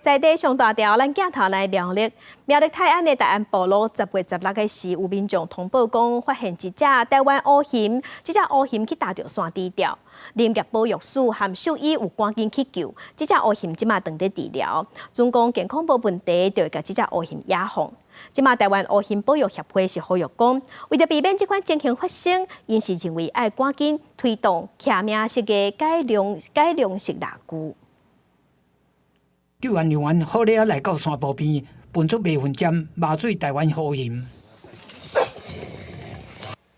在地上大條，咱鏡頭來苗栗，苗栗泰安的大安部落10月16的時，有民眾通報講發現一隻台灣烏熊，這隻烏熊去踏著山豬吊，林業保育署和獸醫有趕緊去救，這隻烏熊這馬正佇治療，準講健康無問題，就會共這隻烏熊野放。這馬台灣烏熊保育協會是呼籲講，為著避免這款情形發生，𪜶是認為愛趕緊推動騎名式的改良式獵具。救援人員好咧來到山坡邊，噴出迷魂針，麻醉台灣烏熊。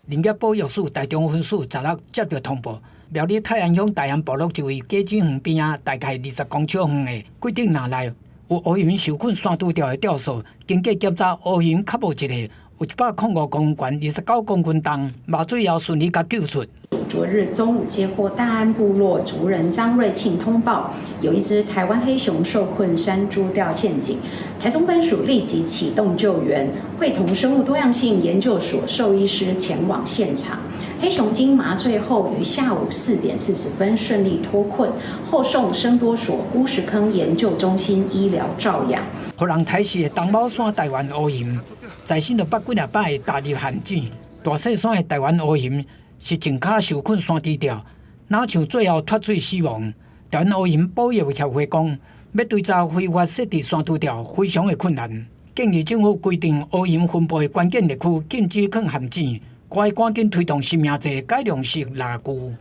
林業保育署台中分署十六接著通報，苗栗泰安鄉大安部落一位果子園邊仔，大概20公尺遠的桂頂林內，有烏熊受困山豬吊的吊索，經過檢查，烏熊較無一個，有105公斤懸，29公斤重，麻醉後順利共救出。昨日中午接獲大安部落族人張瑞慶通報，有一隻台灣黑熊受困山豬吊陷阱，台中分署立即啟動救援，會同生物多樣性研究所獸醫師前往現場。黑熊經麻醉後，於下午4點40分順利脫困，後送生多所烏石坑研究中心醫療照養。予人刣死的東卯山台灣烏熊，在身就捌幾若擺踏入陷阱。大細山的台灣烏熊是前跤受困山豬吊，若像最後脫水死亡。台灣烏熊保育協會講，欲追查非法設置山豬吊非常的困難，建議政府規定烏熊分布的關鍵獵區禁止囥陷阱，閣愛趕緊推動實名制改良式獵具。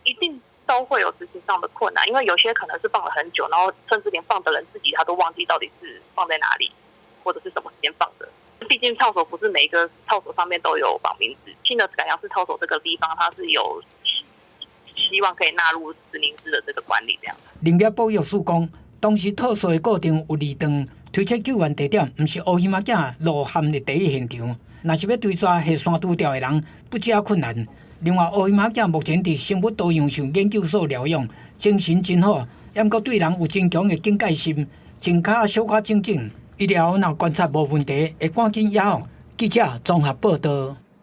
一定都會有執行上的困難，因為有些可能是放了很久，然後甚至連放的人自己他都忘記到底是放在哪裡，或者是什麼時間放的。畢竟套索不是每一個套索上面都有綁名字，新的改良式套索這個地方，它是有希望可以納入實名制的這個管理。這樣。林業保育署講，當時套索的過程有二段，推測救援地點毋是烏熊仔囝落陷的第一現場。若是欲追查下山豬吊的人，不只困難。另外，烏熊仔囝目前佇生物多樣性研究所療養，精神真好，猶閣對人有真強的警戒心，前跤小可腫腫。醫療若觀察無問題，會趕緊野放。記者綜合報導。